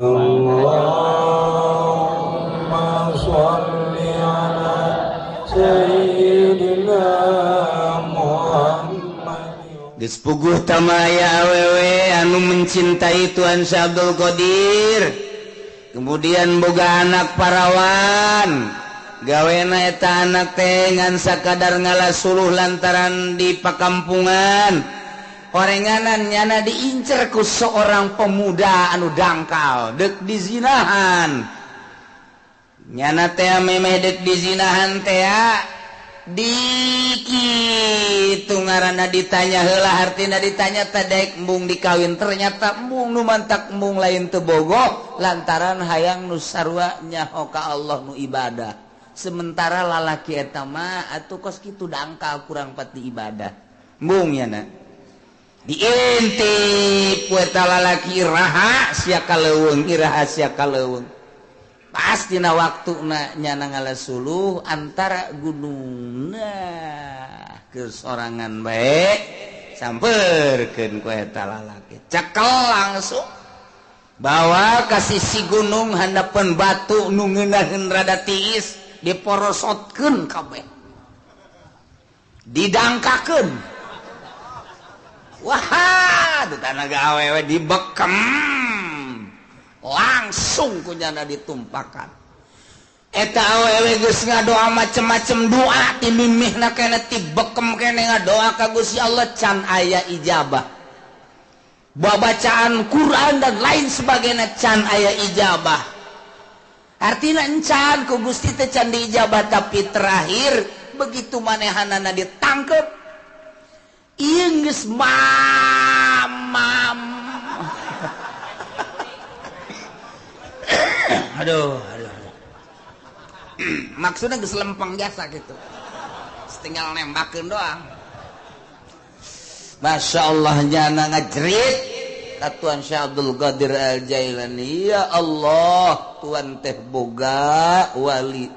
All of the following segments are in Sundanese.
Allahumma sholli ala sayyidina Muhammad. Geus puguh tamaya awewe anu mencintai Tuan Syekh Abdul Qadir, kemudian boga anak parawan, gawena eta anak teh ngan sakadar ngala suluh lantaran di pakampungan orenganan nyana diincer ku seorang pemuda anu dangkal dek dizinahan. Nyana teh memeh dek dizinahan teh dikitu ngaranna ditanya heula, hartina ditanya teh daek embung dikawin, ternyata embung nu mantak embung lain teu bogoh lantaran hayang nu sarua nyaho ka Allah nu ibadah. Sementara lalaki eta mah atuh kos kitu dangkal kurang pati ibadah. Embung nyana diintip ku eta lalaki iraha sia kaleuweung, iraha sia kaleuweung. Pastina waktuna nyana ngala suluh antara gunung nah kesorangan bae samperkeun ku eta lalaki. Cekel langsung bawa ka sisi gunung handapeun batu nu ngeunaheun rada tiis diporosotkeun kabeh. Didangkakeun. Wah, tanaga awewe dibekem. Langsung kunyana ditumpakan. Eta awewe geus ngadoa macem-macem doa ti mimihna keneh ti bekem keneh ngadoa ka Gusti Allah can aya ijabah. Babacaan Quran dan lain sebagainya can aya ijabah. Artina encan ku Gusti teh can diijabah, tapi terakhir begitu manehanana ditangkep ieu geus mamam. Aduh, aduh, aduh. Maksudnya geus lempeng jasa gitu. Tinggal nembakeun doang. Masya Allah nyana ngajerit ka Tuan Syekh Abdul Qadir Al Jailani, ya Allah, Tuan teh boga wali.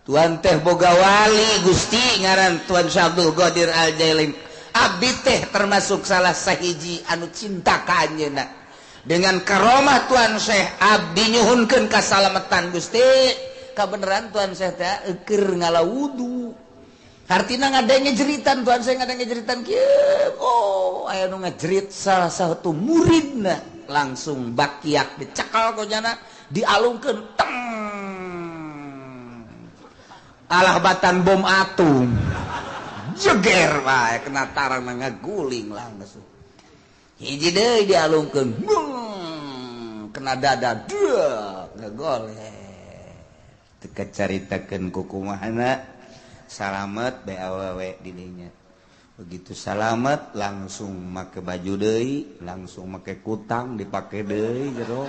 Tuan teh boga wali Gusti ngaran Tuan Syekh Abdul Qadir Al Jailani. Abdi teh termasuk salah sahiji anu cinta ka anjeunna. Dengan karomah Tuan Syekh abdi nyuhunkeun kasalamatan Gusti. Kabeneran Tuan Syekh teh keur ngala wudu. Hartina ngadenge jeritan Tuan Syekh ngadenge jeritan kieu. Oh, aya nu ngajerit salah satu muridna langsung bakiak dicekal ku nyana dialungkeun teng. Alah batan bom atom. Jeger wae kena tarang ngaguling langsung. Hiji deui dialungkeun, kena dada, deuh, ngagoleh. Teu kacaritakeun ku kumahana, salamet bae awewe di dinya. Begitu salamet langsung make baju deui, langsung make kutang dipake deui jero.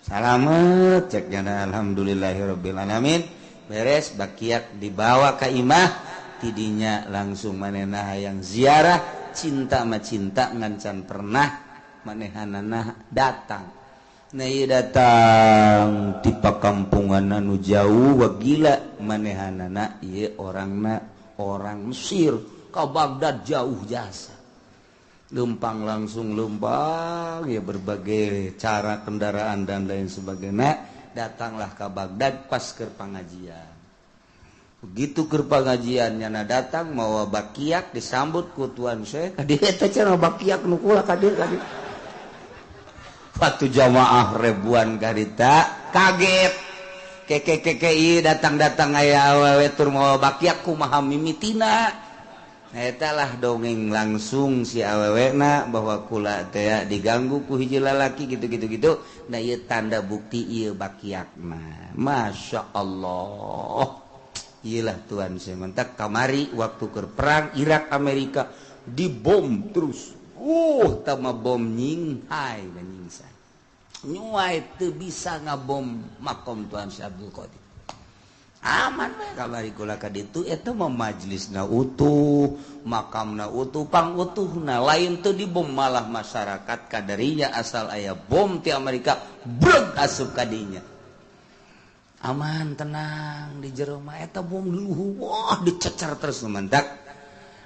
Salamet cek nyana alhamdulillahirabbil alamin. Beres bakiak dibawa ka imah, tidinya langsung manehna hayang ziarah. Cinta ma cinta ngancan pernah manehanana datang. Nah ieu datang ti pakampungan anu jauh wah gila manehanana ieu orangna orang Mesir ka Baghdad jauh jasa. Lempang langsung lempang ya berbagai cara kendaraan dan lain sebagainya datanglah ka Baghdad pas keur pangajian. Begitu keur pangajian nyana datang mawa bakiak disambut ku Tuan Syekh. Kadieu eta cenah bakiak nu kula kadieu kadieu. Patu jamaah ribuan karita kaget. Keke keke ieu datang-datang aya awewe tur mawa bakiak kumaha mimitina. Eta lah dongeng langsung si awewena bahwa kula teh diganggu ku hiji lalaki gitu-gitu gitu. Nah ieu tanda bukti ieu bakiakna. Masya Allah. Iyalah Tuhan saya mentak kamari waktu keur perang Irak Amerika dibom terus. Tama bom nyinghai dan nyingsa. Nyuai teu bisa ngabom makom Tuhan Syekh Abdul Qadir. Aman bae kamari kula ka ditu eta mah majlisna utuh, makamna utuh, pangutuhna lain teu dibom malah masyarakat kadarinya asal aya bom ti Amerika breg asup ka dinya. Aman tenang di jero mah eta bom luhu wah dicecer terus mentak.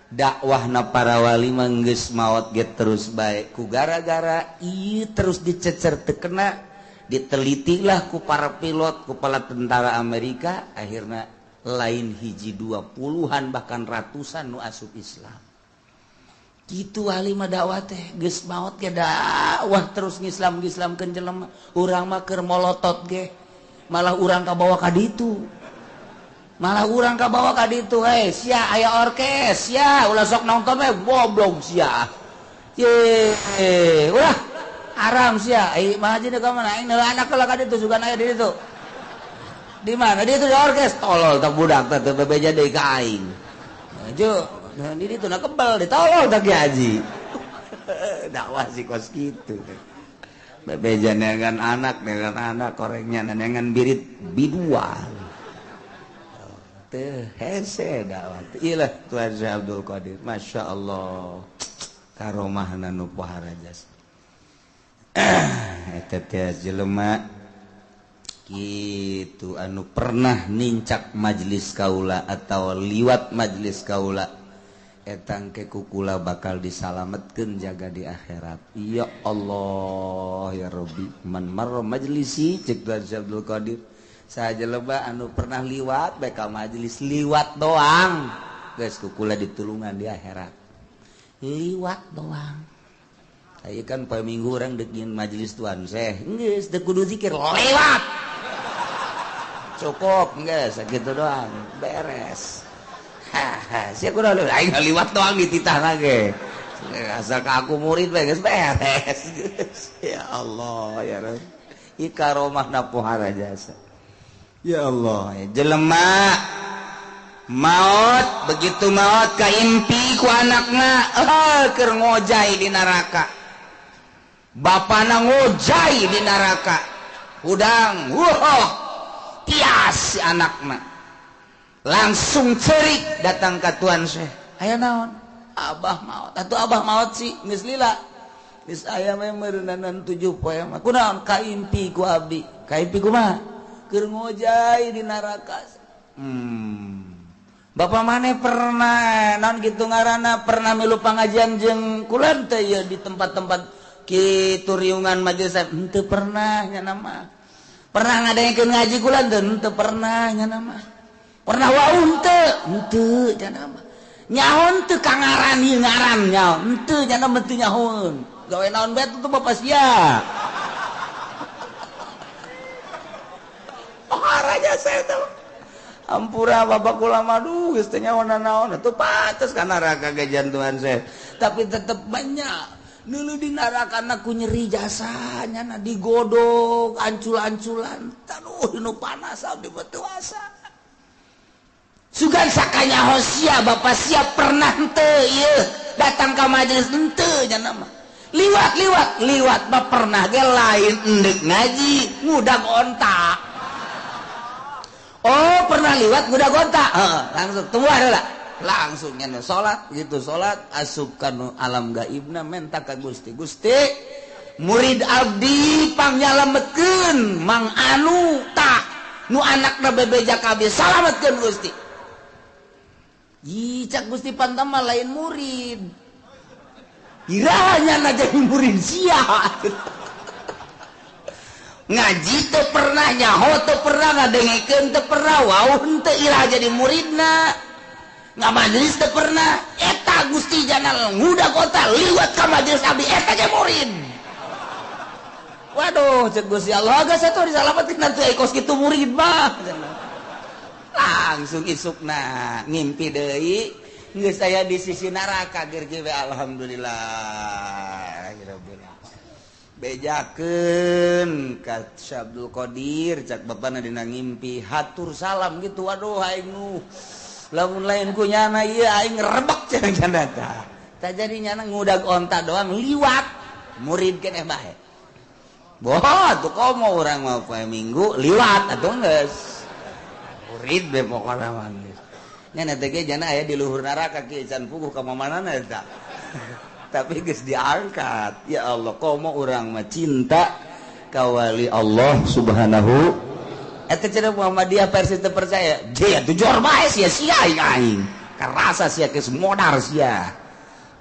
Dakwahna para wali mah geus maot ge terus bae ku gara-gara ieu terus dicecer teu kena, ditelitilah ku para pilot, ku para tentara Amerika, akhirna lain hiji dua puluhan bahkan ratusan nu asup Islam. Kitu wali mah dakwah teh geus maot ge dakwah terus ngislam-ngislamkeun jelema. Urang mah keur molotot ge malah urang kabawa ka ditu. Malah urang kabawa ka ditu, hei sia aya orkes sia ulah sok nonton we goblok sia. Ye, ulah haram sia. Ai mah haji ka mana aing neula anak heula ka ditu sugan aya di ditu. Di mana di ditu di orkes tolol tah budak teh teu bebeja deui ka aing. Ajo di ditu na kebel ditolol tah ki haji. Dakwah si kos kitu. Bebeja neangan anak korengnya neangan birit biduan. Teu hese dakwah. Ilah Tuhan Syekh Abdul Qadir. Masya Allah. Karomahna nu pohara jasa. Eta teh jelema kitu anu pernah nincak majelis kaula atau liwat majelis kaula etang ke kukula bakal disalametkeun jaga di akhirat. Ya Allah ya Rabbi, man marra majlisi cek Tuhan Syekh Abdul Qadir. Saja leba anu pernah liwat bae ka majelis liwat doang geus kukula ditulungan di akhirat. Liwat doang. Aya kan poe Minggu urang deuk nyin majelis Tuhan Syekh geus teu kudu zikir lewat. Cukup geus sakitu doang beres. Haha, sia kudu aing liwat doang dititahna ge. Asal ka aku murid bae geus beres. Ya Allah ya Rabb. Ieu karomahna pohara jasa. Ya Allah, jelema maot begitu maot kaimpi ku anakna keur ngojai di neraka. Bapana ngojai di neraka. Hudang, wah, tias si anakna. Langsung cerik datang ka Tuan Syekh. Aya naon? Abah maot. Atuh abah maot sih geus lila. Geus aya mah meureunanan 7 poe mah. Kunaon kaimpi ku abdi? Kaimpi kumaha? Keur ngojai di neraka. Bapak maneh pernah naon kitu ngaranna pernah milu pangajian jeung kula teh ieu di tempat-tempat kitu riungan majelis henteu pernah nya mah. Pernah ngadengkeun ngaji kula teh henteu pernah nya mah. Pernah wau henteu? Henteu nya mah. Nyaho teu ka ngaran ieu ngaran nyaho henteu nya mah teu nyahoeun. Gawe naon bae tuh bapak sia. Raja saya tahu. Ampura bapak kula mah duh geus teu nyaho naon atuh pantes ka neraka ge jantuan saya. Tapi tetep banyak nulu di neraka na ku nyeri jasanya na digodog ancul-anculan. Aduh nu panas abdi teu asa. Sugan sakanya hosia bapak sia pernah henteu ieu datang ka majelis henteu nya mah. Liwat-liwat liwat mah pernah ge lain endek ngaji ngudag onta. Oh pernah liwat ngudag onta, langsung tunggu lah, langsung nyana salat gitu salat asupkan alam gaibna menta ka Gusti. Gusti murid abdi pangyalametkeun mang anu tah nu anakna bebeja kabeh salametkeun Gusti. Ih cak Gusti pantama lain murid. Irahnya na jadi murid sia. Ngaji teu pernah nyaho teu pernah ngadengekeun teu pernah wau henteu irah jadi muridna. Ngamajelis teu pernah eta Gusti jana ngudag kota liwat ka majelis abdi eta ge murid. Waduh cek Gusti Allah geus atuh disalametkeun atuh kos kitu murid mah. Langsung isukna ngimpi deui geus aya di sisi neraka geur ge alhamdulillah rabbil bejakeun ka Syekh Abdul Qadir cak bapana dina ngimpi hatur salam gitu waduh aing nu lamun lain ku nyana ieu aing rebek cenah nyana tah tah jadi nyana ngudag onta doang liwat murid keneh bae boh atuh komo urang mah poe Minggu liwat atuh geus murid be pokona mah geus nyana teh ge jana aya di luhur neraka kieu can puguh ka mamanana eta. Tapi geus diangkat. Ya Allah komo urang mah cinta ka wali Allah subhanahu eta cenah Muhammadiyah versi teu percaya dia tuh jor bae sia sia aing. Karasa sia geus modar sia.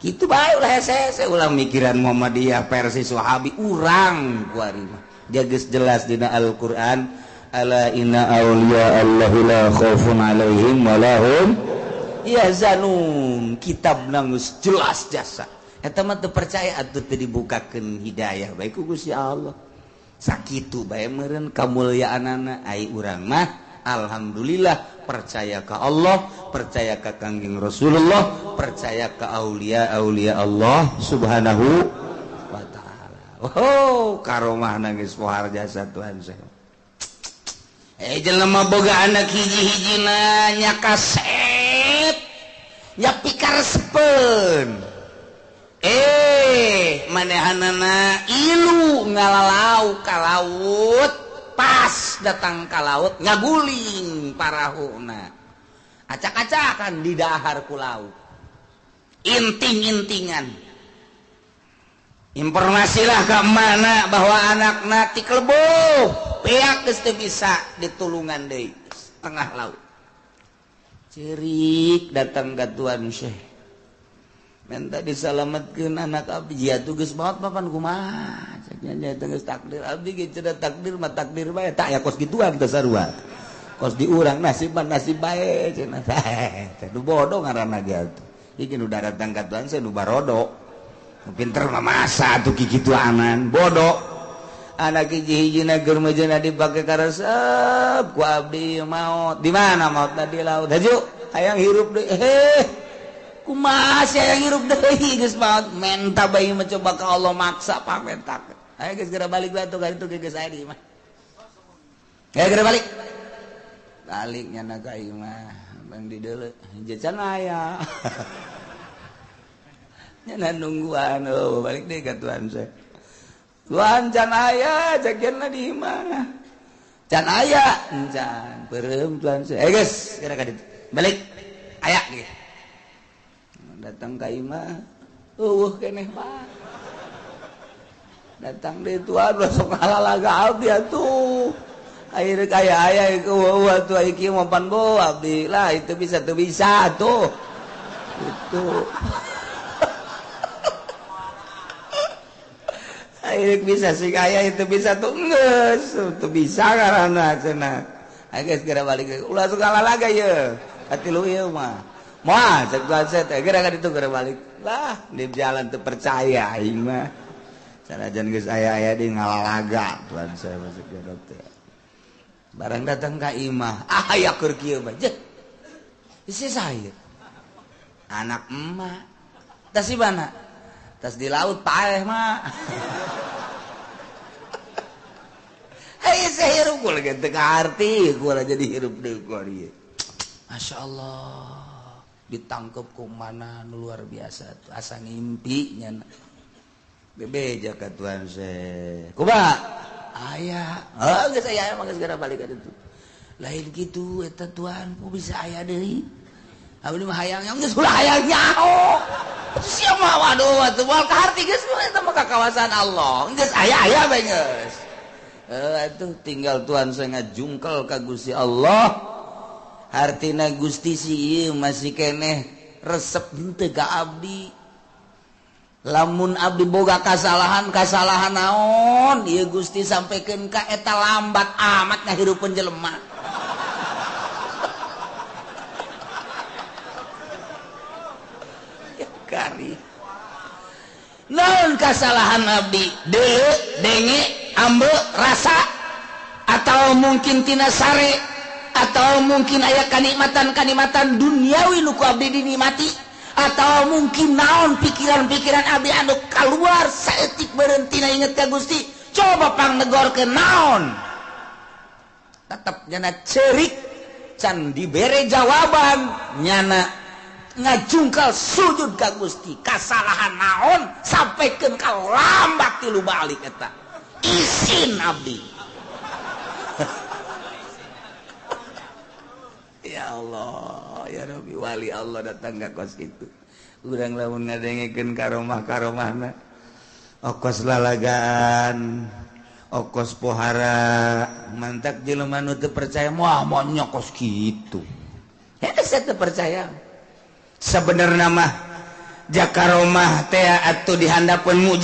Kitu bae ulah hese-hese ulah mikiran Muhammadiyah versi Wahabi urang kuari mah. Dia geus jelas dina Al-Qur'an, ala inna auliya Allahi la khaufun alaihim wa lahum yahzanun. Kitab geus jelas jasa. Eta mah teu percaya atuh teu dibukakeun hidayah bae ku Gusti Allah. Sakitu bae meureun kamulyaanana ai urang mah alhamdulillah percaya ka Allah, percaya ka Kangjeng Rasulullah, percaya ka aulia-aulia Allah Subhanahu wa taala. Oh, karomah nangis pohar jasa Tuhan saya. Jelema boga anak hiji-hijina nya kasep, nya pikaresepeun. Manehanana ilu ngalalau ka laut. Pas datang ka laut ngaguling parahuna, acak-acakan di dahar ku laut, inting-intingan. Informasilah ke mana bahwa anakna tikleboh peak geus teu bisa ditulungan deui tengah laut. Cerik datang ka Tuan Syekh, minta disalamatkeun anak abdi. Ya tuh geus maot papan kumaha ceknya nya geus takdir abdi ge cenah takdir mah takdir bae tak ya kos gituan teh sarua. Kos di urang nasib mah nasib bae cenah. Teh nu bodoh ngaranna ge atuh. Iki nu daratang ka Tuhan saya nu barodo. Nu pinter mah masa atuh kikituanan bodoh. Anak hiji-hijina keur meujeuhna dipake karesep ku abdi maot. Di mana maotna di laut. Haju hayang hirup deui. Heh. Kumaha sia yang hirup deui geus maot menta bae mencoba ka Allah maksa pamentak. Ayo geus geura balik bae atuh ka ditu geus aya di imah. Ayo geura balik. Balik nyana ka imah, bang di deuleu can aya. Nyana nungguan oh balik deui ka Tuhan saya. Tuhan can aya jagianna di imah. Can aya encan peureum Tuhan saya. Ayo geus geura ka ditu. Balik. Aya ge. Datang ka imah eueuh keneh mah datang deui Tuhan sok ngalalaga abdi atuh ayeuna kaya aya eueuh atuh aya kieu mah pan bo abdi lah itu bisa teu bisa atuh itu ayeuna bisa sih aya itu bisa tuh geus teu bisa ngaranna cenah ayo geus geura balik ulah sok ngalalaga ye katilu ieu mah Wah, cek Tuhan saya teh geura ka ditu geura balik. Lah, di jalan teu percaya aing mah. Sanajan geus aya-aya di ngalalaga Tuhan saya masuk ke dokter. Barang datang ka imah, ah aya keur kieu mah. Jeh. Isi saya. Anak emak. Tas di mana? Tas di laut paeh mah. Hei, saya hirup gua lagi teu kaarti, gua jadi hirup deui gua ieu. Masya Allah. Ditangkep ku mana nu luar biasa tuh asa ngimpi nya bebeja ka Tuhan se kumaha aya heuh geus aya mah geus geura balik ka ditu lain kitu eta Tuhan ku bisa aya deui abdi mah hayang geus ulah hayang nyaho sia mah waduh atuh moal kaharti geus eta mah ka kawasan Allah geus aya aya bae geus atuh tinggal Tuhan saya ngajungkel ka Gusti Allah. Hartina Gusti si ieu masih keneh resep henteu ka abdi. Lamun abdi boga kasalahan kasalahan naon ieu Gusti sampaikan ka eta lambat amat ngahirupeun jelema. Ya kari. Naon kasalahan abdi? Deuleu, denge, ambe, rasa atau mungkin tina sare atau mungkin aya kanikmatan-kanikmatan duniawi nu ku abdi dinikmati atau mungkin naon pikiran-pikiran abdi anu keluar saeutik berhenti na inget ka Gusti coba pangnegorkeun naon tetep nyana cerik can dibere jawaban nyana ngajungkal sujud ka Gusti kasalahan naon sampaikan ka lambat tilu balik eta isin abdi. Ya Allah, ya Rabbi, wali Allah datang ka kos kitu. Urang lamun ngadengekeun karomah-karomahna. Okos lalagaan, okos pohara, mantak jelema nu teu percaya moal monyok kos kitu. Hese teu percaya. Sebenarnya mah Jakaromah teh atuh dihandapeun.